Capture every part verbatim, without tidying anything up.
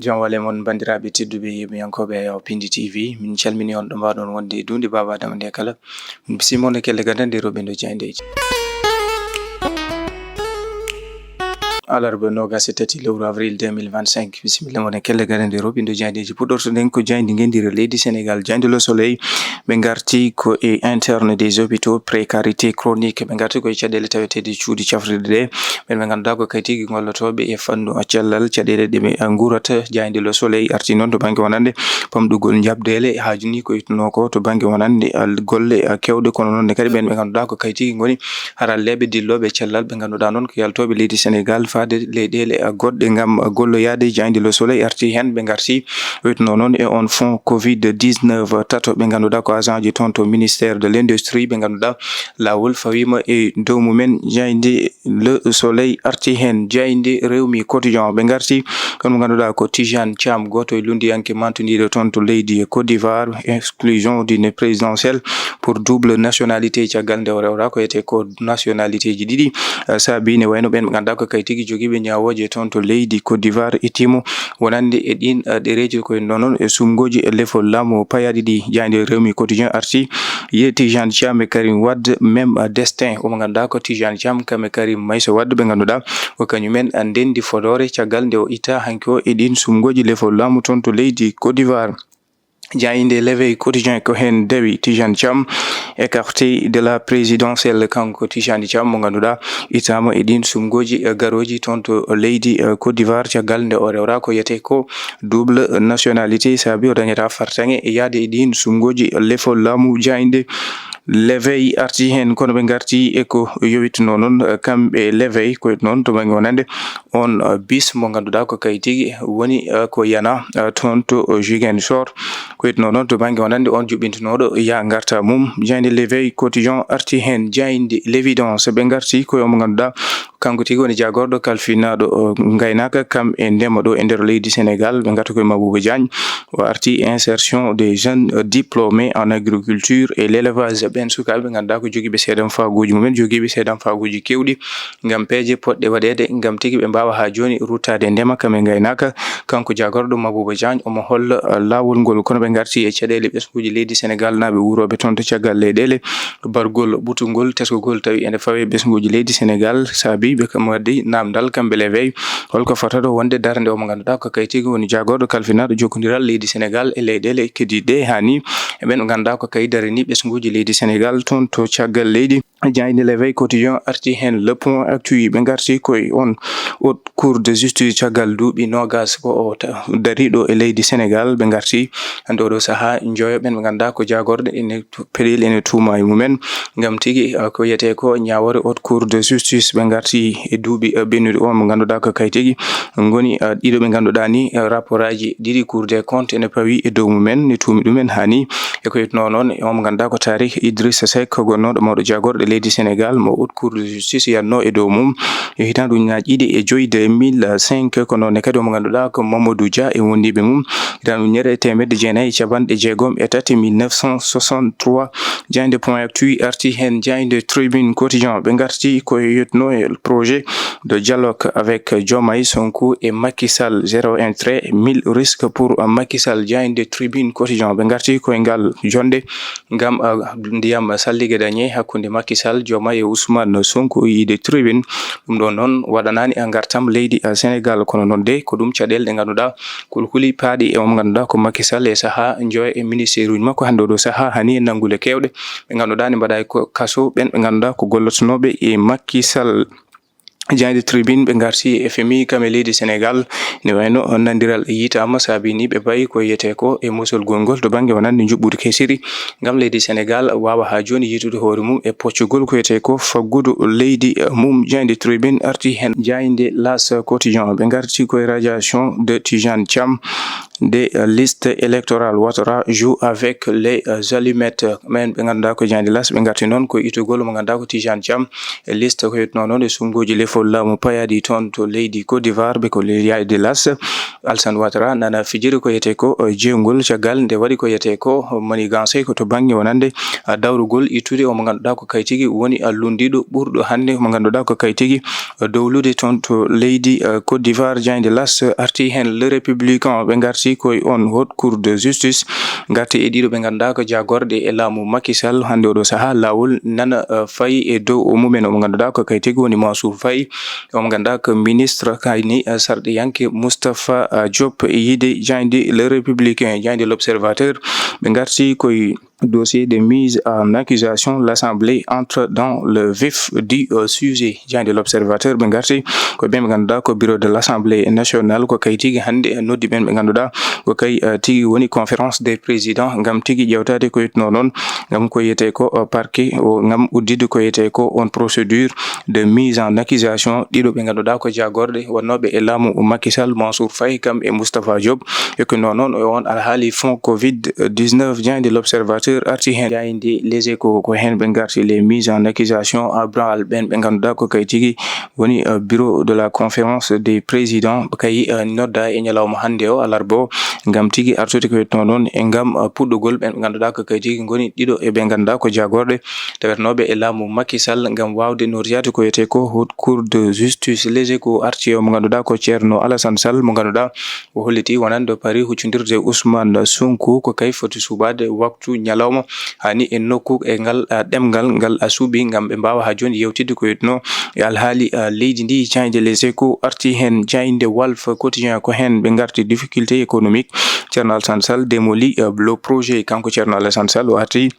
Jam wale mon, banndiraaɓe tedduɓe yeeɓiyankooɓe Yaw Pindi T V. Min calmini on ɗo mbaɗon wonde e duunde Baaba Adama nde kala. Min bisimo ne kelle gadande roɓe ndo jayndeji. Alarba nogas e tati lewru avril deux mille vingt-cinq. Bisimilla mon e kelle gadande roɓe ndo jayndeji. Puɗɗortoɗen ko jayndi ngendire leydi Sénégal, jayndi Le Soleil. Ɓe ngarti ko e interne des hôpitaux, précarité chronique. Ɓe ngarti ko e caɗeele taweteeɗe cuuɗi cafrirɗe ɗe. Ɓen ɓe ngannduɗaa ko kaytigi gollotooɓe e fannu cellal, caɗeele ɗe ɓe nguurata. Jayndi Le Soleil arti noon to bannge wonande pamɗugol njaɓdeele, haaju ni ko ittunoo ko to bannge wonande, al, golle, a, kewɗe, kono noon ne kadi ɓen ɓe ngannduɗaa ko kaytigi ngoni haralleeɓe dillooɓe cellal, ɓe ngannduɗaa noon ko yaltooɓe leydi Sénégal faade leyɗeele, a, goɗɗe ngam, a, golloyaade. Jayndi Le Soleil arti heen, ɓe ngarti witnoo noon e on fonds covid dix-neuf tato, ɓe ngannduɗaa ko agent ji toon to ministère de l'industrie, ɓe ngannduɗaa laawol fawiima e dow mumen. Jayndi Le Soleil arti heen, jayndi Rewmi Quotidien, ɓe ngarti on mo ngannduɗaa ko Tijane Thiam, gooto e lunndiyanke mantondiiɗo toon to leydi e Côte d'Ivoire, exclusion d'une présidentielle pour double nationalité. Caggal nde o rewra ko etee ko nationalité ji ɗiɗi, eh, saabi ne wayno ɓen ɓe ngannduɗaa ko kaytigi jogiiɓe ñaawooje toon to leydi Côte d'Ivoire ittiimo wonande e ɗin, eh, ɗereeji ko en noon e sumgooji e lefol laamu payaaɗi ɗi. Jayndi Rewmi Quotidien arti ye Tijane Thiam e Karim Wade, même, eh, destin. Omo ngannduɗaa ko Tijane Thiam kam e Karim Meïssa Wade ɓe ngannduɗaa ko kañumen, eh, ndenndi fodoore caggal nde o itta hanki o e ɗin sumgooji lefol laamu toon to leydi Côte d'Ivoire. Jayinde L'Éveil Quotidien ko heen dawi, Tijane Thiam écarté de la présidentielle. Kanko Tijane Thiam mo ngannduɗaa ittaama e ɗin sumgooji, eh, garooji toon to leydi, eh, Côte d'Ivoire caggal nde o rewra ko yetee ko double nationalité, saabi o dañata fartaŋe e yaade e ɗin sumgooji lefol laamu. Jayinde L'Éveil arti heen, kono ɓe ngarti e ko yowitnoo noon, eh, kamɓe L'Éveil, ko noon to bannge wonande on, eh, bis mo ngannduɗaa ko kaytigi woni, eh, ko yana, eh, toon to, eh, Ziguinchor. Ko witnoo noon to bannge wonande on juɓɓintinooɗo ya ngarta mum. Jayndi L'Éveil Quotidien arti heen, jayndi L'Évidence ɓe ngarti ko yo mo ngannduɗaa kanko tigi woni jaagorɗo kalfinaaɗo, eh, ngaynaaka kam e ndema ɗo e nder leydi Sénégal. Ɓe ngarta ko e Mabouba Diagne. O arti insertion des jeunes, euh, diplômés en agriculture et l'élevage. Ɓen sukaaɓe ɓe ngannduɗaa ko jogiiɓe seeɗan faaguuji mumen, jogiiɓe seeɗan faaguuji keewɗi ngam peeje poɗɗe waɗeede ngam tigi ɓe mbaawa haa jooni ruttaade ndema kam e ngaynaaka. Kanko jaagorɗo Mabouba Diagne omo holla, uh, laawol ngol, kono ɓe ngarti e caɗeele ɓesnguuji leydi Sénégal naaɓe wuurooɓe toon to caggal leyɗeele, bargol ɓutungol teskugol tawi ene fawee ɓesnguuji leydi Sénégal, saabi ɓe kam waddi naamndal kamɓe L'Éveil. Holko fotata wonde darnde o mo ngannduɗaa ko kaytigi woni jaagorɗo kalfinaaɗo jokkondiral leydi Sénégal e leyɗeele keddiiɗe ɗe, haa ni e ɓen ɓe ngannduɗaa ko kay darani ɓesnguuji leydi Sénégal toon to caggal leydi. Jayndi L'Éveil Quotidien arti heen. Le Point Actu ɓe ngarti koye on haute cour de justice caggal duuɓi noogas ko o ta-, dariiɗo e leydi Sénégal. Ɓe ngarti hannde oɗo sahaa njoyo ɓen ɓe ngannduɗaa ko jaagorɗe ene tu-, peɗel ene tuuma e mumen. Ngam tigi, ah, ko wiyetee ko ñaawoore haute cour de justice, ɓe ngarti e duuɓi, ah, ɓennuɗi o mo ngannduɗaa ko kay tigi ngoni, ah, ɗiɗo ɓe ngannduɗaa ni, ah, rapport aji ɗiɗi Cour des comptes ene pawi e dow mumen, ne tuumi ɗumen haa ni. E ko witnoo noon e o mo ngannduɗaa ko Tarik Idrissa Seck, gonnooɗo mawɗo jaagorɗe leydi Sénégal mo haute cour de justice yannoo e dow mum e hitaande ujunnaaji ɗiɗi e joy, deux mille cinq. Ko noon ne kadi o mo ngannduɗaa ko Mamadou Dia e wondiiɓe mum, hitaande ujunere e teemedde jeenayi e capanɗe jeegom e tati, mille neuf cent soixante-trois. Jaaynde Point Actu arti heen, jaaynde Tribune Quotidien, ɓe ngarti ko e yetno e projet de dialogue avec Diomaye, Sonko et Macky Sall, zéro intérêt, mille risques pour Macky Sall. Jaaynde Tribune Quotidien, ɓe ngarti ko e ngal jonnde ngam, ah, ndiyam sallige dañe hakkunde Macky Sall, Diomaye e Ousmane Sonko, yiide Tribune. Ɗum ɗoon noon waɗanaani e ngartam leydi, ah, Sénégal, kono noon de ko ɗum caɗeele ɗe ngannduɗaa kulkuli paaɗi e o mo ngannduɗaa ko Macky Sall e sahaa njoya e ministère uji makko hannde oɗo sahaa hani e nanngude keewɗe ɓe ngannduɗaa ne mbaɗa e ko kaso ɓen ɓe ngannduɗaa ko gollotonooɓe e Macky Sall. Jaaynde Tribune ɓe ngarti e F M I kam e leydi Sénégal, ne wayno nandiral yitaama saabi ni ɓe mbayi ko yiyetee ko e musolgol ngol to bannge wonande njuɓɓudi kesiri ngam leydi Sénégal waawa haa jooni yiytude hoore mum e poccugol ko wiyetee ko faggudu leydi mum. Jaaynde Tribune arti heen. Jaaynde L'As Quotidien ɓe ngarti ko e radiation de Tijane Thiam. des listes électorales. Ouattara joue avec les allumettes. Ɓen ɓe ngannduɗaa ko jaaynde L'As, ɓe ngarti noon ko ittugol mo ngannduɗaa ko Tijane Thiam e liste ko yetnoo noon e sunnguuji lefol laamu payaaɗi toon to leydi Côte d'Ivoire. Ɓe ko jaaynde L'As, Alassane Ouattara nana fijiri ko yetee ko jeewgol caggal nde waɗi ko yetee ko manigancé ko to bannge wonande dawrugol ittude o mo ngannduɗaa ko kay tigi woni lunndiiɗo ɓurɗo hannde mo ngannduɗaa ko kay tigi dowlude toon to leydi Côte d'Ivoire. Jaaynde L'As arti heen. Le Républicain, ɓe ngarti koye on Haute Cour de Justice, ngarti e ɗiɗo ɓe ngannduɗaa ko jaagorɗe e laamu Macky Sall hannde oɗo sahaa, laawol nana fayi e dow o mumen o mo ngannduɗaa ko kay tigi woni Mansour Faye, o mo ngannduɗaa ko ministre kayni sarɗiyanke Moustapha Diop. Yiide jaaynde Le Républicain, jaaynde L'Observateur, ɓe ngarti koye dossier de mise en accusation, l'Assemblée entre dans le vif du sujet. Jaaynde L'Observateur, ɓe ngarti ko ɓen ɓe ngannduɗaa ko bureau de l'Assemblée nationale, ko kay tigi hannde noddi ɓen ɓe ngannduɗaa ko kay tigi woni conférence des présidents ngam tigi ƴewtaade ko yetnoo noon ngam ko yetee ko parquet o ngam uddide ko yetee ko on procédure de mise en accusation ɗiɗo ɓe ngannduɗaa ko jaagorɗe wonnooɓe e laamu Macky Sall, Mansour Faye kam e Moustapha Diop. E ko noon noon e on alhaali fonds covid dix-neuf. Jaaynde L'Observateur arti heen. Jaaynde Les Échos, ko heen ɓe ngarti les mises en accusation à branle ɓen ɓe ngannduɗaa ko kay tigi woni bureau de la conférence des présidents kay nodda e ñalawma hannde o alarba o ngam tigi artude ko yetnoo noon e ngam puɗɗugol ɓen ɓe ngannduɗaa ko kay tigi ngoni ɗiɗo e ɓe ngannduɗaa ko jaagorɗe tawetnooɓe e laamu Macky Sall ngam waawde nootiyaade ko yetee ko Haute Cour de Justice. Les Échos arti o mo ngannduɗaa ko Ceerno Alassane Sall mo ngannduɗaa o holliti wonande Paris huccondirde Ousmane Sonko ko kay foti suɓaade waktu ñalawma hani e nokku e ngal ɗemngal ngal a suɓi ngam ɓe mbaawa haa jooni yewtidde ko yetnoo e alhaali leydi ndi. Jaaynde Les Échos arti heen. Jaaynde Walf Quotidien, ko heen ɓe ngarti difficulté économique. Ceerno Alassane Sall démoli le projet. Kanko Ceerno Alassane Sall o arti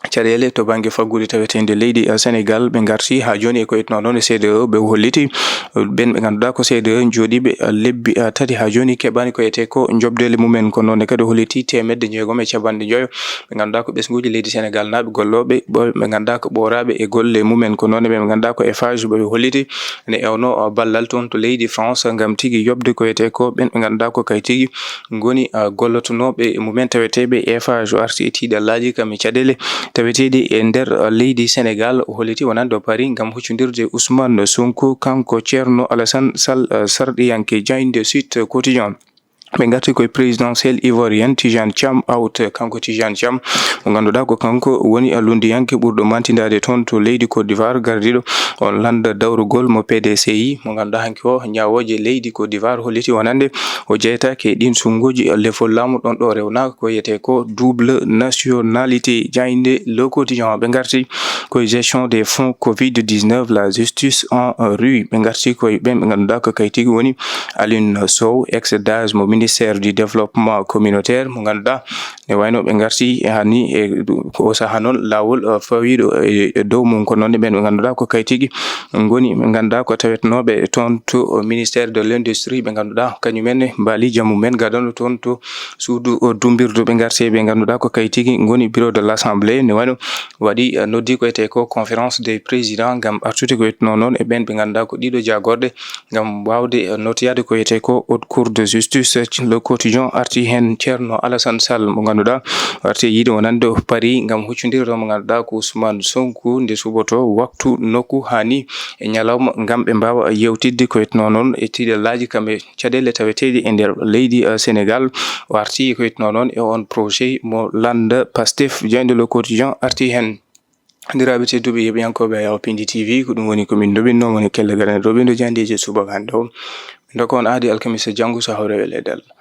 caɗeele to bannge faggude taweteende leydi Sénégal. Ɓe ngarti haa jooni e ko yetnoo noon e C D E O, ɓe holliti ɓen ɓe ngannduɗaa ko C D E O jooɗiiɓe lebbi tati haa jooni keɓaani ko yetee ko njoɓdeele mumen. Ko noon ne kadi o holliti teemedde jeegom e capanɗe njoyo ɓe ngannduɗaa ko ɓesnguuji leydi Sénégal naaɓe gollooɓe ɓe ngannduɗaa ko ɓooraaɓe e golle mumen. Ko noon ne ɓe ngannduɗaa ko Eiffage ɓe holliti ne ewno ballal toon to leydi France ngam tigi yoɓde ko yetee ko ɓen ɓe ngannduɗaa ko kay tigi ngoni gollotonooɓe e mumen taweteeɓe e Eiffage. O arti e tiiɗallaaji kam e caɗeele taweteeɗe e nder leydi Sénégal. O holliti wonande o Paris ngam huccondirde Ousmane Sonko kanko Ceerno Alassane Sall, sarɗiyanke. Jaaynde Sud Quotidien, ɓe ngarti koye présidentielle ivoirienne, Tijane Thiam out. Kanko Tijane Thiam mo ngannduɗaa ko kanko woni lunndiyanke ɓurɗo mantindaade toon to leydi Côte d'Ivoire, gardiiɗo on lannda dawrugol mo P D C I mo ngannduɗaa hanki o ñaawooje leydi Côte d'Ivoire holliti wonande o jeytaake e ɗiin sunnguuji lefol laamu ɗoon ɗo rewnaaka ko yetee ko double nationalité. Jaaynde Le Quotidien, ɓe ngarti koye gestion des fonds covid dix-neuf, la justice en rue. Ɓe ngarti koye ɓen ɓe ngannduɗaa ko kay tigi woni Alioune Sow, ex D A G mo ministère du développement communautaire mo ngannduɗaa ne wayno ɓe ngarti hani e ko o sahaa noon laawol fawiiɗo e dow mum. Ko noon ne ɓen ɓe ngannduɗaa ko kay tigi ngoni ɓe ngannduɗaa ko tawetnooɓe toon to ministère de l'industrie ɓe ngannduɗaa kañumen ne mbaali jammu men gadano toon to suudu dummbirdu. Ɓe ngarti ɓe ngannduɗaa ko kay tigi ngoni bureau de l'Assemblée ne wayno waɗi noddi ko etee ko conférence des présidents ngam artude ko yetnoo noon e ɓen ɓe ngannduɗaa ko ɗiɗo jaagorɗe ngam waawde nootoyaade ko etee ko Haute Cour de Justice. Le Quotidien arti heen. Ceerno Alassane Sall mo ngannduɗaa arti e yiide wonande Paris ngam huccondirde mo ngannduɗaa ko Ousmane Sonko nde suɓotoo waktu nokku hani e ñalawma ngam ɓe mbaawa yewtidde ko yetnoo noon e tiiɗallaaji kam e caɗeele taweteeɗe e nder leydi Sénégal. O arti ko yetnoo noon e on projet mo lannda Pastef. Jaaynde Le Quotidien arti heen. Banndiraaɓe tedduɓe heɗiyankooɓe Ayaw Pindi T V, ko ɗum woni ko min ndoɓinnoo woni kelle gaɗane ɗo ɓindo janndeeji subaka hannde o. Min ndokka on aadi alkamisa janngo so hawre welede Allah.